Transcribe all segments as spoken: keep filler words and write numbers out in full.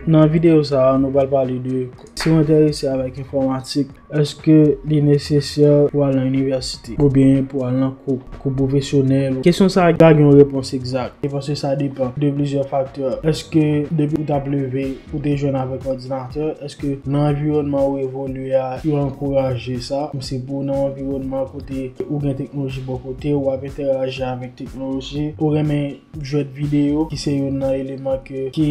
Nan videyo sa a, nou pral pale de si w enterese avèk enfòmatik, èske li nesesè pou al nan inivèsite oubyen pou al nan kou, kou pwofesyonèl? Kesyon sa a pa gen yon repons egzak, e paske sa depann de plizyè faktè. Èske depi w t ap leve, ou te jwenn avèk òdinatè? Èske nan anviwònman ou evolye a, yo ankouraje sa? Kòmsi pou w nan yon anviwònman kote ou gen teknoloji bò kote w, w ap entèyaji avèk teknoloji, ou renmen jwèt videyo, ki se youn nan eleman ke, ki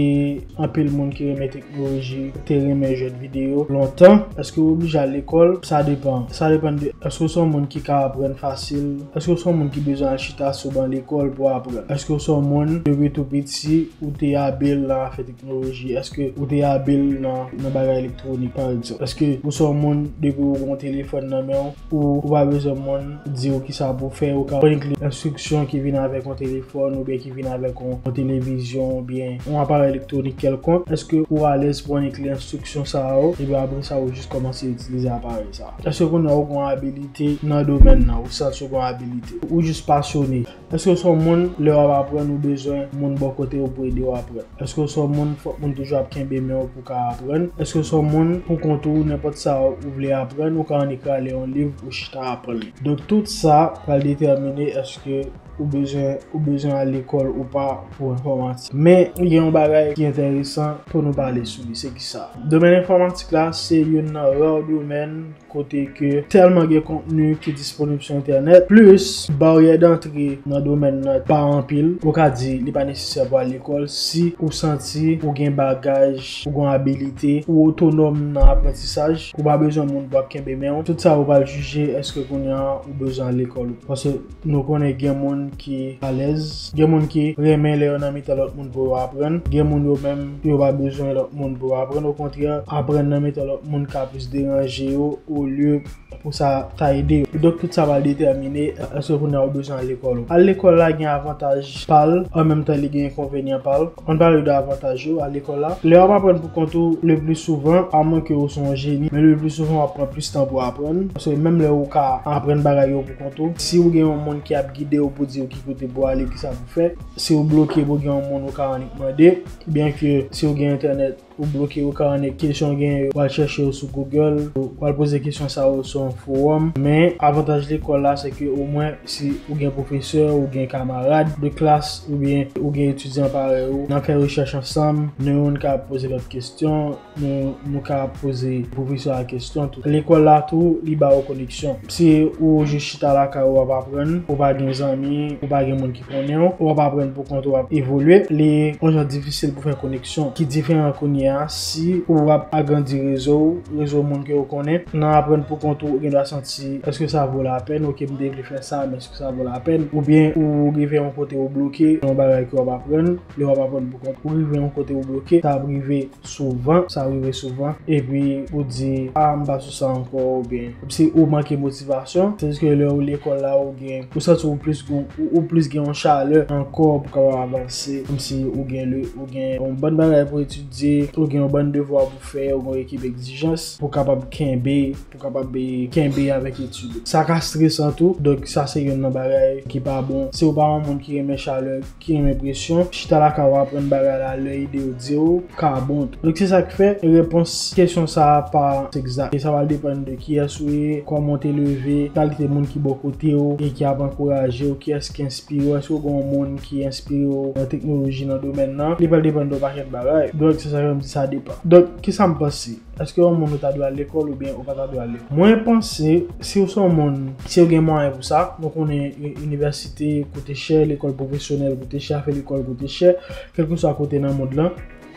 anpil moun ki renmen teknoloji te renmen jwèt videyo lontan. Èske w oblije al lekòl? Sa depann. Sa depann de, èske w se yon moun ki ka aprann fasil? Èske w se yon moun ki bezwen al chita sou ban lekòl pou aprann? Èske w se yon moun, depi tou piti, ou te abil nan afè teknoloji? Èske ou te abil nan, nan bagay elektwonik, pa egzanp? Èske ou se yon moun, depi ou gen yon telefòn nan men w, ou, ou pa bezwen moun di w kisa pou w fè, ou ka pran enstriksyon ki vin avèk yon telefòn oubyen ki vin avèk yon, yon televizyon oubyen yon aparèy elektwonik kèlkonk? Èske ou alèz pou w pran enstriksyon sa yo, epi apre sa, ou jis kòmanse itilize aparèy sa? Èske kounye a ou gen yon abilite nan domèn nan, ou santi ou gen yon abilite? Ou jis pasyone? Èske w se yon moun, lè w ap aprann, ou bezwen moun bò kote w pou ede w aprann? Èske w se yon moun, fòk moun toujou ap kenbe men w pou w ka aprann? Èske w se yon moun, pou kont ou, nenpòt sa ou vle aprann, ou ka annik rale yon liv, ou chita aprann li? Donk, tout sa pral detèmine èske ou bezwen, ou bezwen al lekòl ou pa pou enfòmatik. Men, gen yon bagay ki enteresan pou nou pale sou li, se kisa? Domèn enfòmatik la, se youn nan ra domèn kote ke tèlman gen kontni ki disponib sou entènèt, plis baryè dantre nan domèn nan pa anpil, ou ka di li pa nesesè pou al lekòl si ou santi ou gen bagaj, ou gen abilite, ou otonòm nan aprantisaj, ou pa bezwen moun pou ap kenbe men w. Tout sa yo pral jije èske kounye a ou bezwen al lekòl ou pa. Paske nou konnen gen moun ki alèz, gen moun ki renmen lè yo nan mitan lòt moun pou yo aprann, gen moun yo menm yo pa bezwen lòt moun pou yo aprann, okontrè, aprann nan mitan lòt moun ka plis deranje yo olye pou sa ta ede yo. Donk, tout sa pral detèmine èske kounye a ou bezwen al lekòl ou pa. Al lekòl la gen avantaj pa l, an menm tan li gen enkonvenyan pa l. Ann pale de avantaj yo al lekòl la. Lè w ap aprann pou kont ou, le pli souvan, amwen ke ou se yon jeni, men le pli souvan w ap pran plis tan pou aprann. Paske menm lè ou ka aprann bagay yo pou kont ou, si ou gen yon moun ki ap gide w pou di w ki kote pou w ale, kisa pou w fè, si w bloke pou gen yon moun ou ka annik mande, byen ke si w gen entènèt, ou bloke, ou ka annik kesyon w genyen yo, w al chèche yo sou Google, w al poze kesyon sa yo sou yon fowòm. Men, avantaj lekòl la, se ke omwen, si ou gen pwofesè, ou gen kamarad de klas, oubyen ou gen etidyan parèy ou, n ap fè rechèch ansanm, nou youn ka poze lòt kesyon, nou, nou ka poze pwofesè a kesyon tou. Lekòl la tou, li ba ou koneksyon. Si ou jis chita lakay ou, w ap aprann, ou pa gen zanmi, ou pa gen moun ki konnen w, w ap aprann pou kont ou, w ap evolye, li yon jan difisil pou fè koneksyon ki diferan kounye a si ou ap agrandi rezo w, rezo moun ke ou konnen. Nan aprann pou kont ou, ou gen dwa santi, èske sa vo lapèn? Oke, m te vle fè sa, men èske sa vo lapèn? Oubyen ou rive yon kote ou bloke, yon bagay ke w ap aprann, lè w ap aprann pou kont ou, rive yon kote ou bloke, sa ap rive souvan, sa rive souvan, epi ou di, a, m pa sou sa ankò, oubyen kòmsi ou manke motivasyon, sètadi ke lè ou lekòl la, ou gen, ou santi ou plis gon, ou, ou plis gen yon chalè ankò pou kapab avanse, kòmsi ou gen le, ou gen yon bann bagay pou etidye, ou gen yon bann devwa pou fè, ou gen yon ekip egzijans pou kapab kenbe, pou kapab, e, kenbe avèk etid ou. Sa ka stresan tou, donk sa se youn nan bagay ki pa bon. Si ou pa yon moun ki renmen chalè, ki renmen presyon, chita lakay ou aprann bagay la lè ide yo di w ka bon. Donk se sa k fè repons kesyon sa a pa egzak. E sa va depann de kiyès ou ye, kòman w te leve, kalite moun ki bò kote w e ki ap ankouraje w, kiyès ki enspire w, èske w gen yon moun ki enspire w nan teknoloji, nan domèn nan. Li pral depann de yon pakèt bagay. Donk se sa k fè m di sa depann. Donk kisa m panse? Èske yon moun ou ta dwe al lekòl oubyen ou pa ta dwe al lekòl? Mwen panse, si w se yon moun, si w gen mwayen pou sa, nou konnen i-, inivèsite koute chè, lekòl pwofesyonèl koute chè, afè lekòl koute chè, kèlkeswa kote nan mond lan.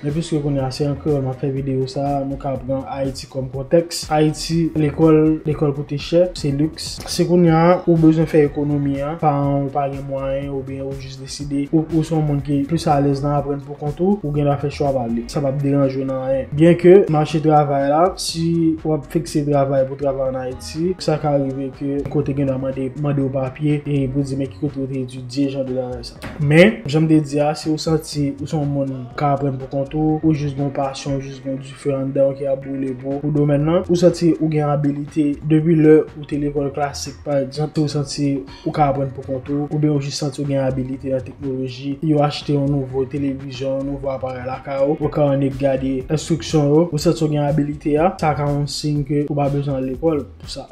Men piske kounye a se an kreyòl m ap fè videyo sa a, nou ka pran Ayiti kòm kontèks. Ayiti, lekòl, lekòl koute chè, se liks. Si kounye a ou bezwen fè ekonomi an, paran w pa gen mwayen oubyen ou jis deside, ou, ou se yon moun ki plis alèz nan aprann pou kont ou, ou gen dwa fè chwa pa l. Sa p ap deranje w nan anyen. Byen ke mache travay la, si w ap fikse travay pou travay ann Ayiti, sa ka rive ke kote gen dwa mande, mande w papye e pou di men ki kote w te etidye, jan de travay sa. Men, jan m te di a, si w santi ou se yon moun k ap aprann pou kont tou, ou jis gen yon pasyon, ou jis gen yon dife anndan w ki ap boule pou, pou domèn nan, ou santi ou gen abilite depi lè ou te lekòl klasik, pa egzanp, ou santi ou ka aprann pou kont ou, oubyen ou jis santi ou gen abilite nan teknoloji, yo achte yon nouvo televizyon, yon nouvo aparèy lakay ou, ou ka annik gade enstriksyon yo, ou santi ou gen abilite a, sa ka yon siy ke ou pa bezwen al lekòl pou sa.